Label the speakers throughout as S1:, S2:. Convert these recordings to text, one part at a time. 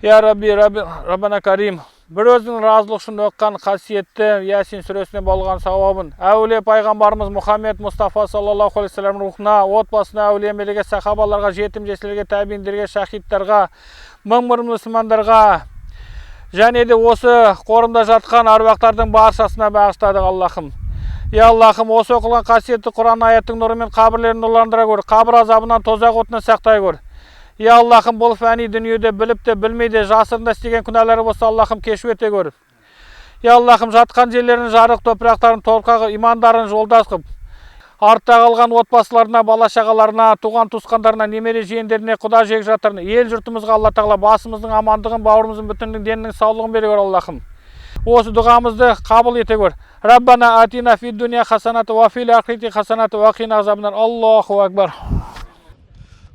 S1: Я Рабби, Раббана Карим, бір өзінің разылық үшін оқыған қасиетті Ясин сүресіне болған сауабын әулие пайғамбарымыз Мұхаммед Мұстафа саллаллаху алейхи уассалам рухына, отбасына, әулие мелеге, сахабаларға, жетім жесірлерге, тәбиіндерге, шахидтарға, мың бір мұсылмандарға және де осы қорымда жатқан әруақтардың баршасына бағыштадық Аллахым. Я Аллахым, осы оқылған қасиетті Құран аяттың нұрымен қабірлерін нұрландыра көр, қабір азабынан, тозақ отынан сақтай көр. Я Аллахым, бұл фәни дүниеде біліп те білмей де жасырын да істеген күнәлары болса, Аллахым кешіп ете көр. Я Аллахым, жатқан жерлерін жарық, топырақтарын торқақ, имандарын жолдас қып, артта қалған отбасыларына, бала шағаларына, туған туысқандарына, немере жиендеріне, құда жекжаттарына, ел жұртымызға Алла тағала басымыздың амандығын, бауырымыздың бүтіндігін, денінің саулығын бере көр Аллахым. Осы дұғамызды қабыл ете көр. Раббана атина фид дуния хасанаты уа фил ахирати хасанаты уа қина азабаннар. Аллаху акбар.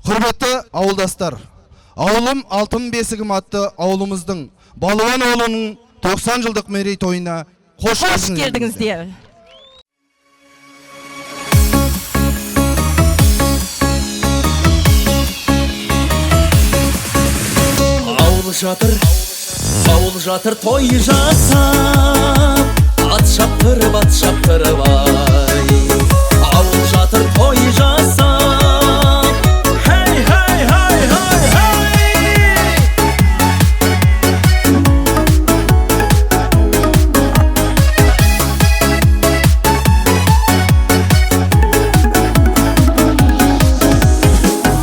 S2: Құрметті ауылдастар, ауылым алтын бесігім атты ауылымыздың Балуан ауылының 90 жылдық мерейтойына қош
S3: Қош келдіңіздер.
S4: Ауыл жатыр, ауыл жатыр той жасап, ат шаптырып, ат шаптырып ай. Ауыл жатыр той жасап, хей, хей, хей, хей, хей.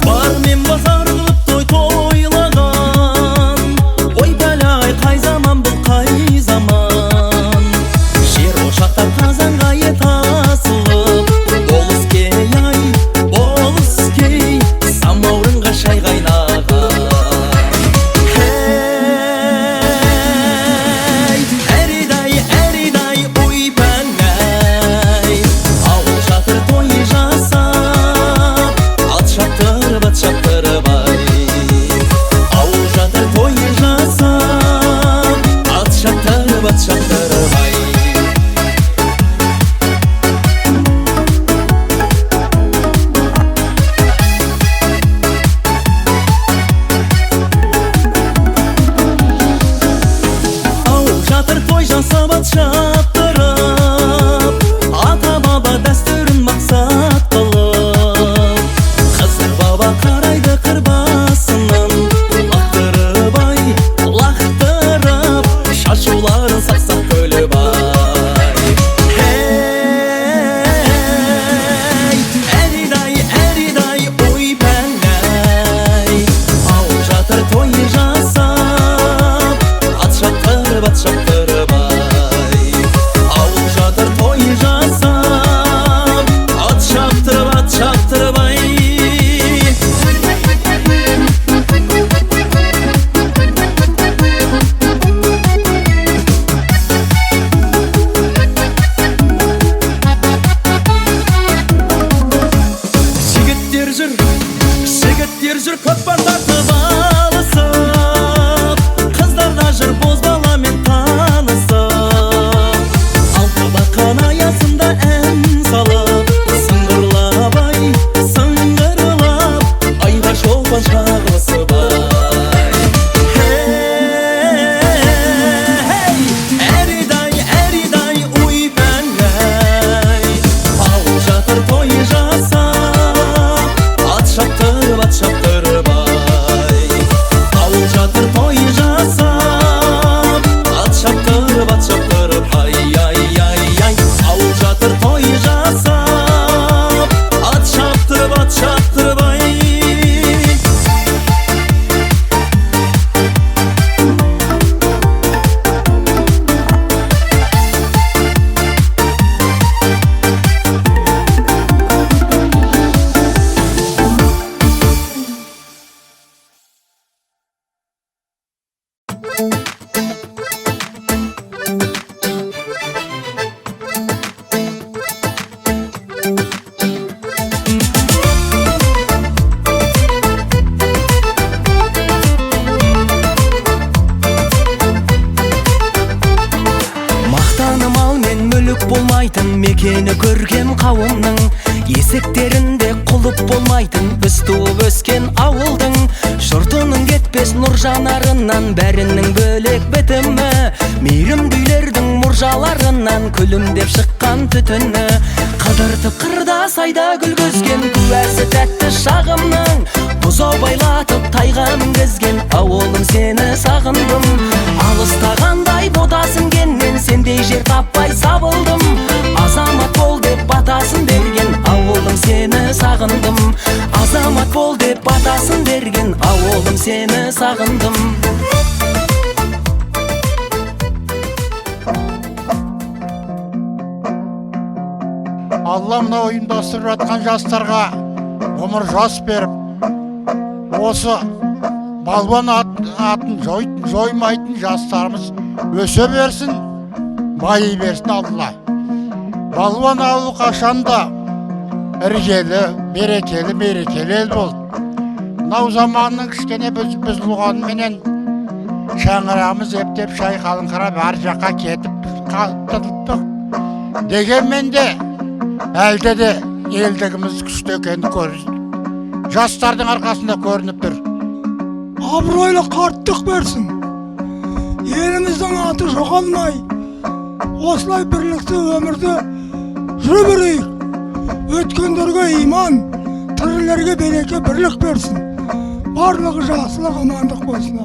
S4: Бар мен базар қылып той тойлаған, ой бәле-ай, қай заман бұл, қай заман? Жер ошақтап қазанға ет асылып, болыскей ай, болыскей, самаурынға шай қайнаған. Хей, әридай, әридай, ой бәле-ай, ауыл жатыр той жасап, ат шаптырып, ат шаптырып ай. Ауыл жатыр той жасап, ат шаптырып, ат шаптырып ай. Ауыл жатыр той жасап, ат шаптырып, ата баба дәстүрін мақсат қылып, Қызыр баба қарайды қыр басынан, лақтырып ай, лақтырып, шашуларын сақ-сақ күліп ай. Хей, әридай, әридай, ой бәле-ай, ауыл жатыр той жасап, ат шаптырып, ат шаптырып ай. Ауыл жатыр той жасап, ат шаптырып, ат шаптырып ай. Жігіттер жүр, жігіттер жүр көкпар тартып алысып, қыздар да жүр бозбаламен танысып, алты бақан аясында ән салып, сыңғырлап ай, сыңғырлап, айға шолпан шағылысып ай. Хей, әридай, әридай, ой бәле-ай, ауыл жатыр той жасап, ат шаптырып, ат шаптырып ай. Ауыл жатыр той жасап, ат шаптырып, ат шаптырып ай, ай, ай, ай. Ауыл жатыр той жасап, ат шаптырып, ат шаптырып ай.
S5: Мақтаны мал мен мүлік болмайтын, мекені көрген қауымның, есіктерінде құлып болмайтын, біз туып өскен ауылдың, жұртының кеткен Кетпес нұр жанарынан бәрінің бөлек бітімі, мейірімді үйлердің мұржаларынан күлімдеп шыққан түтіні. Қыдыртып қырда сайда күлгізген куәсі тәтті шағымның, бұзау байлатып тайға мінгізген ауылым сені сағындым. Алыстағандай ботасын кеннен сендей жер таппай сабылдым. Азамат бол деп батасын берген ауылым сені сағындым. Азамат бол деп батасын берген ауылым сені сағындым.
S3: Алла мына ұйымдастырып жатқан жастарға ғұмыр жас беріп, осы балуан атын жоймайтын жастарымыз өсе берсін, байи берсін Алла. Балуан ауылы қашанда іргелі, берекелі, мерекелі ел болды. Мынау заманның кішкене бұзылғанменен шаңырағымыз ептеп шайқалыңқырап әр жаққа кетіп қалыптық. Дегенмен де әлде де елдігіміз күшті екені жастардың арқасында көрініп тұр.
S6: Абыройлы қарттық берсін. Еліміздің аты жоғалмай, осылай бірлікті өмірді жүре берейік. Өткендерге иман, тірілерге береке, бірлік берсін. Барлығы жақсылық, амандық болсын.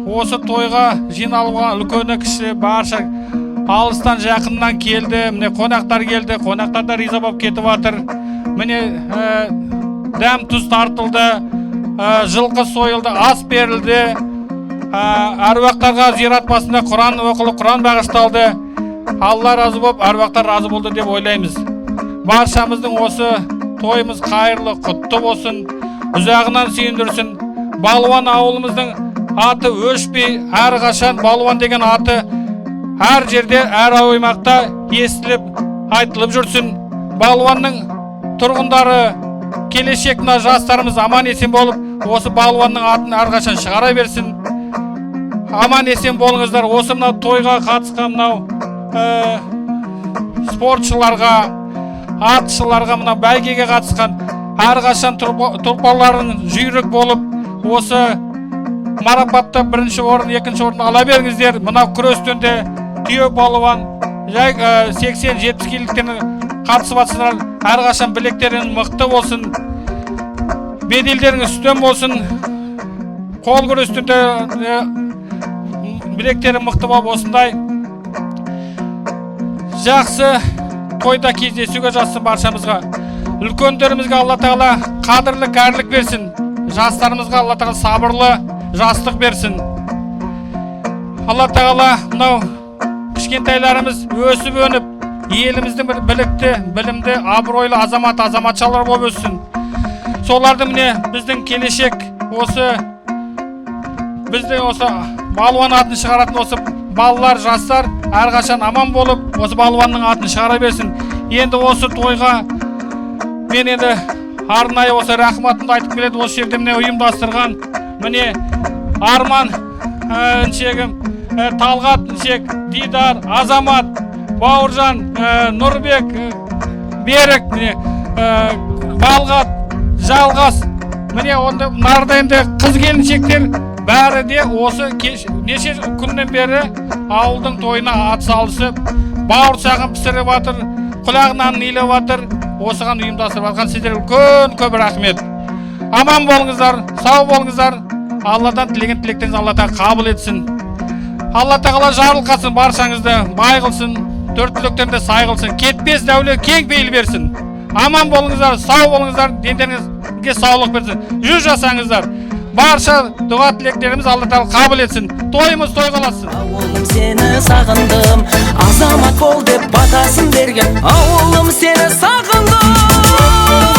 S1: Осы тойға жиналған үлкені кіші барша алыстан жақыннан келді. Міне қонақтар келді, қонақтар да риза болып кетіп жатыр. Міне дәм тұз тартылды, жылқы сойылды, ас берілді. Әруақтарға зират басында Құран оқылып, Құран бағышталды. Алла разы болып, әруақтар разы болды деп ойлаймыз. Баршамыздың осы тойымыз қайырлы, құтты болсын, ұзағынан сүйіндірсін. Балуан ауылымыздың аты өшпей, әрқашан балуан деген аты әр жерде, әр аймақта естіліп, айтылып жүрсін. Балуанның тұрғындары, келешек мына жастарымыз аман есен болып, осы балуанның атын әрқашан шығара берсін. Аман есен болыңыздар. Осы мынау тойға қатысқан мынау спортшыларға, атшыларға, мына бәйгеге қатысқан әрқашан тұлпарларың жүйрік болып, осы марапатта бірінші орын, екінші орын ала беріңіздер. Мынау күрестен де түйе балуан, жай 80-70 келіліктен қатысып жатсыздар. Әрқашан білектерің мықты болсын, беделдеріңіз үстем болсын. Қол күрестен де білектері мықты болып, осындай жақсы тойда кездесуге жазсын баршамызға. Үлкендерімізге Алла тағала қадірлі кәрілік берсін, жастарымызға Алла тағала сабырлы жастық берсін. Алла тағала мынау кішкентайларымыз өсіп өніп, еліміздің бір білікті, білімді, абыройлы азамат, азаматшалар болып өссін. Соларды міне біздің келешек осы біздің осы балуан атын шығаратын осы балалар, жастар әрқашан аман болып, осы балуанның атын шығара берсін. Енді осы тойға мен енді арнайы осы рахматымды айтқым келеді. Осы жерде міне ұйымдастырған міне Арман іншегім, Талғат іншек, Дидар, Азамат, Бауыржан, Нұрбек, Берік, міне Балғат, Жалғас, міне онда нарда енді қыз келіншектер бәрі де осы неше күннен бері ауылдың тойына атсалысып, бауырсағын пісіріп жатыр, құлақ нанын илеп жатыр. Осыған ұйымдастырып жатқан сіздерге үлкен көп рахмет. Аман болыңыздар, сау болыңыздар. Алладан тілеген тілектеріңізді Алла тағала қабыл етсін. Алла тағала жарылқасын баршаңызды, бай қылсын, төрт түліктерді сай қылсын, кетпес дәулет кең пейіл берсін. Аман болыңыздар, сау болыңыздар, дендеріңізге саулық берсін, жүз жасаңыздар. Барша дұға тілектеріміз Алла тағала қабыл етсін. Тойымыз той қаласын.
S5: Ауылым сені сағындым, азамат бол деп батасын берген ауылым сені сағындым.